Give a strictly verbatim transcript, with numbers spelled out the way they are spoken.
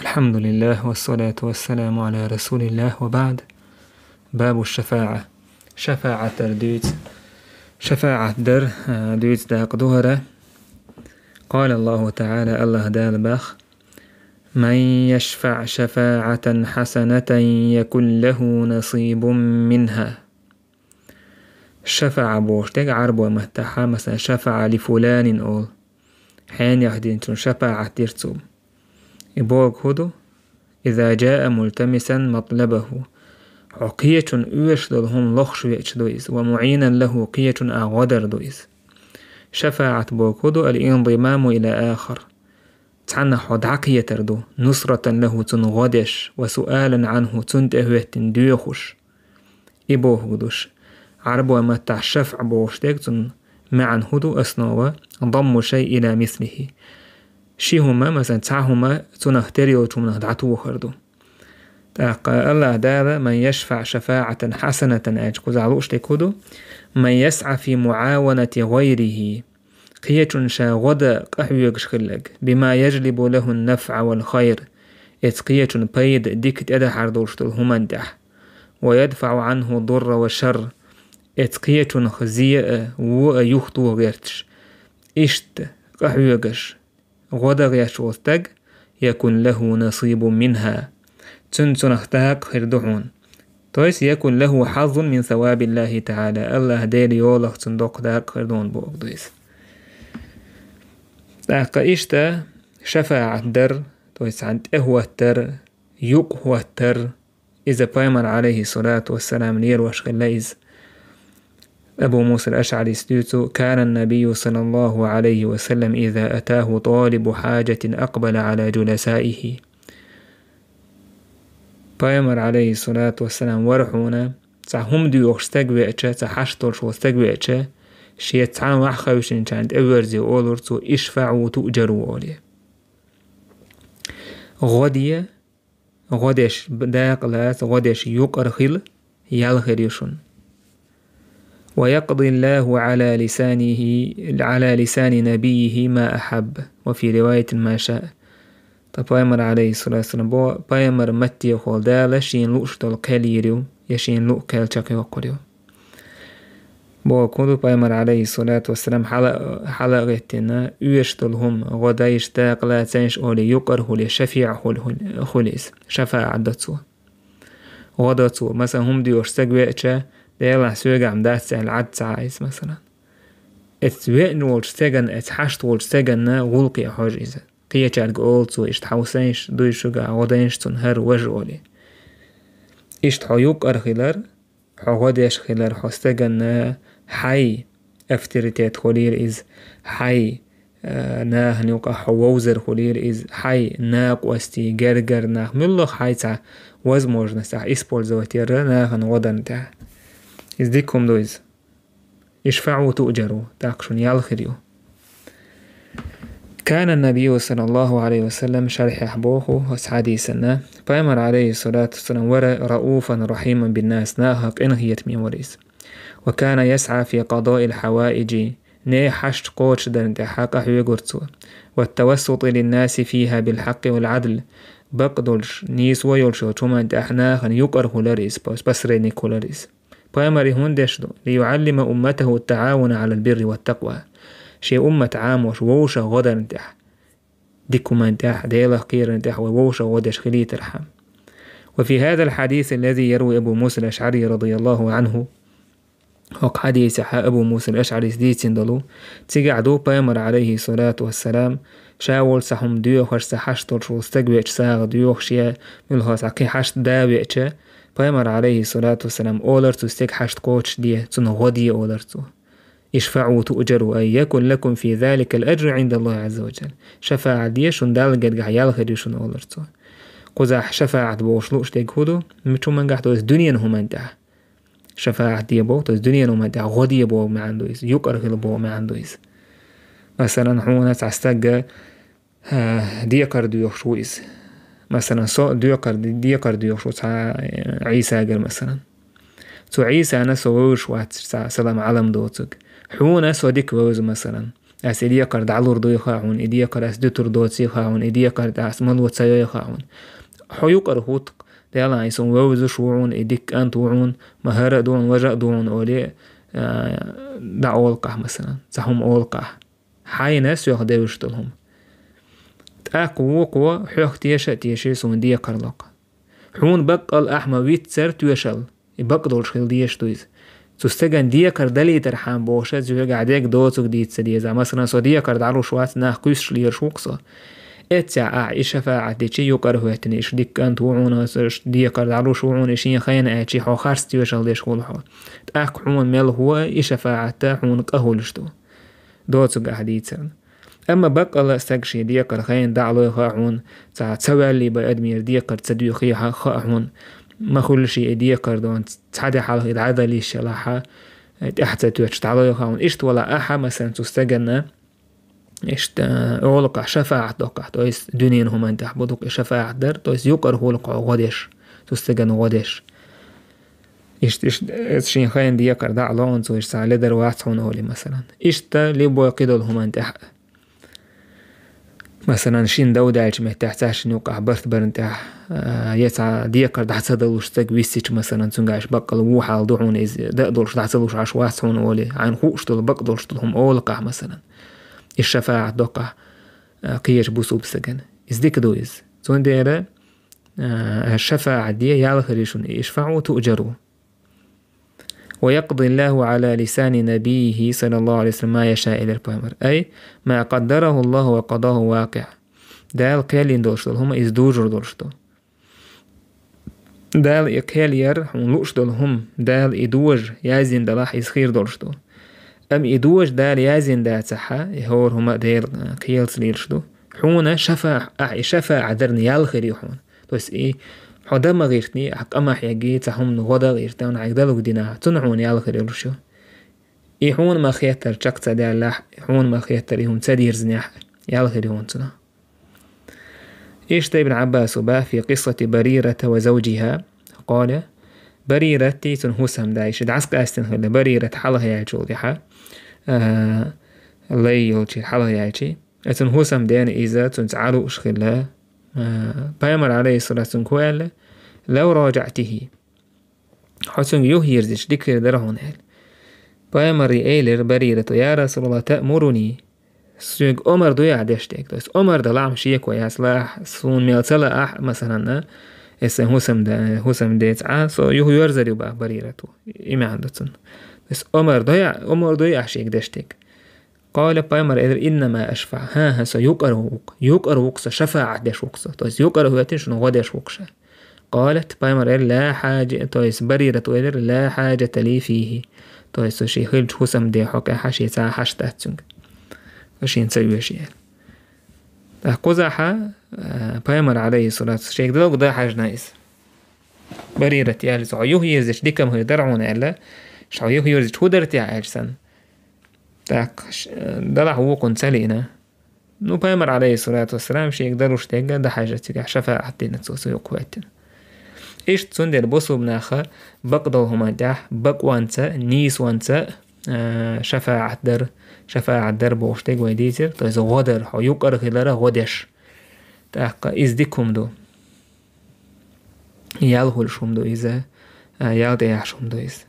الحمد لله والصلاة والسلام على رسول الله وبعد. باب الشفاعة. ШафаӀат дар дуьйцу. ШафаӀат дар, а, дуьйцу дакъа ду хӀара. قال الله تعالى, АллахӀ Дала боху: من يشفع شفاعة حسنة يكن له نصيب منها. ШафаӀа бохуш дерг Ӏарбойн маттахь, масала, шафаӀа ли фуланин олу. Хьенех динчун шафаӀат дира цо. И бохург хӀун ду? إذا جاء ملتمسا مطلبه. Хьо кхечун оьшуш долу хӀума лохуш веача ду иза, ومعينا له, кхечун а гӀо дар ду иза. ШафаӀат бохург хӀун ду? الانضمام إلى آخر. Цхьаннах хьо дӀакхетар ду, نصرة له, цунна гӀо деш, وسؤالا عنه, цунна тӀе хӀоьттина доьхуш. И бохург ду ша. Ӏарбойн маттахь шафӀ бохуш дерг, цунна маьӀна хӀун ду, основа: ضم شيء إلى مثله. Ши хӀума, масала, цхьа хӀума цунах тера йолчу хӀуманах дӀатохар ду. ТӀаккха АллахӀ Дала: من يشفع شفاعة حسنة аьлча кхузахь лууш дерг хӀун ду? من يسعى في معاونة غيره. Кхечунна ша гӀо дан къахьоьгуш хилларг, بما يجلب له النفع والخير, эца кхечунна пайда, дика тӀедахьар долуш долу хӀуманна тӀехь, ويدفع عنه الضر والشر, эца кхечунах зе а, вон а юхатоха гӀерташ, иштта къахьоьгуш, гӀо дан гӀерташ волу стаг, يكن له نصيب منها, цуьнан цунах дакъа хир ду хьуна. То есть, يكن له حظ من ثواب الله تعالى, АллахӀ Делан йолах цунна доккха дакъа хир ду хьуна бохург ду иза. ТӀаккха иштта шафаӀат дар, то есть, цхьанна тӀе хӀоттар, юкъа хӀоттар, иза Пайхамар, عليه الصلاة والسلام, лелош хилла иза. Абу Муса ал-АшӀарис дуьйцу: كان النبي صلى الله عليه وسلم إذا أتاه طالب حاجة أقبل على جلسائه. Пайхамар, عليه الصلاة والسلام, вара хьуна, цхьа хӀума доьхуш стаг веача, цхьа хьашт долуш волу стаг веача, шеца цхьаьна ваьхьа хевшинчарна тӀе а воьрзий олура цо: اشفعوا تؤجروا, олий. ГӀо де, гӀо деш дакъа лаца, гӀо деш юкъара хила, ял хир ю шуна. ويقضي الله على لسانه، على لسان نبيه ما أحب، وفي رواية ما شاء. Ткъа Пайхамар, عليه الصلاة والسلام, бо, Пайхамар маттехула Дала шена лууш долу кхел йийр ю, я шена луъу кхел чекхйоккхур ю. Бохург хӀун ду, Пайхамар, عليه الصلاة والسلام, хьала-, хьала а гӀеттина, оьшуш долу хӀума, гӀо дайш, дакъа лацайш олий, юкъара хуьлий, шафиӀ хуьлий, хуьлий, хуьлий иза. ШафаӀат до цо. ГӀо до цо. Масала, хӀума доьхуш стаг веача, Делахь, соьгахь-м дац аьлла, Ӏад ца Ӏа иза, масала. Эцу веана волчу стеган, эцу хьашт волчу стеганна гӀуллакхе хьожу иза. Кхечаьрга олу цо: иштта хьовсайш, дуй шуьга, гӀо дайш цунна хӀара, важа, олий. Иштта хьо юкъара хилар, хьо гӀо деш хилар, хьо стеганна хьайн авторитет хуьлийла иза, хьайн, э, нахана юкъахь хьо вовзар хуьлийла иза, хьайн накъостий, гергара нах, муьлхха хьайн цхьа возможность ахь использовать яр нахана гӀо дарна тӀехь. Иза дика хӀума ду иза. اشفعوا تؤجروا, тӀаккха шуна ял хир ю. كان النبي صلى الله عليه وسلم, шархьехь боху оцу хьадисана, Пайхамар, عليه الصلاة والسلام, вара رءوفا رحيما بالناس, нахах къинхетаме вара иза. وكان يسعى في قضاء الحوائج, нехан хьашт кхочушдарна тӀехь къахьоьгура цо. والتوسط للناس فيها بالحق والعدل, бакъ долуш, нийсо йолуш йолчу хӀуманна тӀехь нахана юкъара хуьлура иза, посредник хуьлура иза. Пайхамар и хӀунда деш ду? ليعلم أمته التعاون على البر والتقوى. Шен уммат Ӏамош вовшах гӀо дарна тӀехь, дика хӀуманна тӀехь, Делах кхерарна тӀехь вай вовшах гӀо деш хилийтархьама. وفي هذا الحديث الذي يروي أبو موسى الأشعري رضي الله عنه, хӀокху хьадисехь Абу Муса ал-АшӀарис дийцина долу, цигахь ду Пайхамар, عليه الصلاة والسلام, ша волчу цхьа хӀума доьхуш, цхьа хьашт долуш волу стаг веача, сагӀа доьхуш я, муьлхха цхьа кхин хьашт да веача, Пайхамар, عليه الصلاة والسلام, олура цу стеган хьашт кхочушде, цунна гӀо де, олура цо. اشفعوا تؤجروا، أي يكن لكم في ذلك الأجر عند الله عز وجل. ШафаӀат де, шуна Далла гергахь ял хир ю шуна, олура цо. Кхузахь шафаӀат бохуш лууш дерг хӀун ду? Мича хӀумангахь ду иза? Дуьненан хӀуманна тӀехь. ШафаӀат де боху, то есть дуьненан хӀуманна тӀехь гӀо де боху маьӀна ду иза, юкъара хила боху маьӀна ду иза. Масалан, хьуна цхьа стаг, а, декхар доьхуш ву иза. Масалан, со декхар, декхар доьхуш ву цхьа, э, Ӏийсагара, масалан. Цу Ӏийсана со вевзаш вац, цхьа салам-Ӏалам доцург. Хьуна со дика вевза, масалан. Ас и декхар дӀалур дуй хаьа хьуна, и декхар ас дуьтур доций хаьа хьуна, и декхар ас мало ца йой хаьа хьуна. Хьо юкъара хӀутту, Делан, и суна вевзаш ву хьуна, и дика кӀант ву хьуна, ма хӀара а ду хьуна, важа а ду хьуна, олий, а, дӀаолакхахь, масалан, цхьа хӀума олакхахь. Хьайна соьх девзаш долу хӀума. ТӀаккха вукхо хьох теша а теший, суна декхар локху. Хьуна баккъал ахь ма виццара тоьшалла, и бакъ долуш хила дезаш ду иза. Цу стеган декхар далийтархьама бохуш, цуьнгахь дерг доцург дийца ца деза. Масалан, со декхар дӀалуш вац, нах кхуьссуш лелаш ву-кх со. Эццехь ахь и шафаӀат дичи, юкъара хӀоьттина, иштта дика кӀант ву хьуна, аса иштта декхар дӀалуш ву хьуна, и шен хенахь аьлчи, хьо харц тоьшалла деш хуьлу хьо. ТӀаккха хьуна мел хӀу и шафаӀат хьуна къа хуьлуш ду. Доцург ахь дийцарна. Амма баккъала а стаг шен декхар хайна дӀа а лой хаьа хьуна, цхьа ца ваьллий бен адамера декхар ца доьхий хаьа хьуна, ма хуьллуший и декхар дон, цхьа де хьалха и дӀадала йиш ялахь, тӀаьхьа ца тоьттуш дӀалой хаьа хьуна. Иштта вала ахьа, масалан, цу стегана, иштта, олакхахь шафаӀат доккхахь, то есть дуьненан хӀуманна тӀехь бу дукха и шафаӀат дар, то есть юкъара хӀуллакх гӀо деш, цу стегана гӀо деш. Иштта, иштта, иза шен хайна декхар дӀа а ло хьуна, цо иштта цхьа ледар вац хьуна олий, масалан. Иштта, любой кхидолу хӀуманна тӀехь а. Масалан, шина дов даьллачу меттехь цхьа шина юккъахь барт барна тӀехь, а, я цхьа декхар дӀа ца далуш стаг виссича, масалан, цуьнгахь иштта баккъала вон хьал ду хьуна иза, дан а долуш дӀа ца луш Ӏаш вац хьуна олий, хьайна хууш долу, бакъ долуш долу хӀума олакхахь, масалан. Иза шафаӀат доккхахь, а, кхечу бусулба стагана. Иза дика ду иза. Цундела, а, шафаӀат де, ял хир ю шуна, ишфаӀу туъжару. «ويقضي الله على لسان نبيه صلى الله عليه وسلم ما يشاء», элира пайхамар. Ай, «ما قدره الله وقضاه واقع». Дала кхел йина долуш долу хӀума иза дужур долуш ду. Дала и кхел яр, хьуна лууш долу хӀума, Дала и дожа яздина далахь, иза хир долуш ду. Амма и дожа Дала яздина дацахь, и хӀора хӀума а Делан кхелаца лелаш ду. Хьуна шафа-, ахь и шафаӀат дарна ял хир ю хьуна. То есть и хьо дан ма гӀиртний, ахь къа ма хьеггий, цхьа хӀуманна гӀо дан гӀиртина, хьайга далург динахь, цунна хьуна ял хир йолуш ю. И хьуна ма-хеттара чекх ца даьллехь, хьуна ма-хеттара и хӀума ца дирзинехь, ял хир ю хьуна цунах. Иштта Ибн Ӏаббаса боху في قصة بريرة وزوجها قال: Бариратий цуьнан хӀусамдайши дӀасакъаьстина хилла Барират хьалха яьллачул тӀаьхьа, а, лай йолчу хьалха яьлчи. Цуьнан хӀусамдена иза цуьнца Ӏа лууш хилла. А, пайхамар, алейхиссалату, цуьнга хӀу аьлла: «لو راجعته». Хьо цуьнга юхайирзича, дика хир дара хьуна аьлла. Пайхамаре элира Барирата: «يا رسول الله، تأمرني؟ Соьга омар дуй ахь деш дерг?» То есть омар далахь-м шеко яц, лаахь, суна мел ца лаахь, масалан, а, эс сайн хӀусамда-, хӀусамдеца Ӏа, со юхайоьрзур ю боху Барирата. И маьӀна ду цуьнан. То есть омар дуй а-, омар дуй ахь шега деш дерг? Къала, пайхамар элира: «إنما أشفع». ХӀан-хӀа, со юкъара ву-кх. Юкъара ву-кх со, шафаӀат деш ву-кх со. То есть юкъара хӀоьттина шуна гӀо деш ву-кх ша. Къалат, пайхамар элира: «لا حاجة», то есть Барирата элира: «لا حاجة لي فيه». То есть со шен хиллачу хӀусамден хьокъехь шен цхьа хьашт дац цуьнга. Со шена ца оьшу аьлла. ТӀаккха кхузахь, а, пайхамар, алейхиссалату, шега далург дан хьаьжна иза. Барирата аьлла: «Хьо юхайирзича дика-м хир дара хьуна», аьлла. Ша хьо юхайирзича хӀун дара те аьлча санна. ТӀаккха ш-, далахь вукхунна ца лиъна. Ну, пайхамар, алейхиссалату вассалам, шега далуш дерг дан хьаьжна цигахь шафаӀат дина цо, цо юкъахӀоьттина. Иштта цундела бусулба наха бакъдолу хӀуманна тӀехь бакъонца, нийсонца, а, шафаӀат дар, шафаӀат дар бохуш дерг вай дийцира, то есть гӀо дар, хьо юкъара хилара гӀо деш. ТӀаккха иза дика хӀума ду. Ял хуьлуш хӀума ду иза, а, ял тӀеяхьаш хӀума ду иза.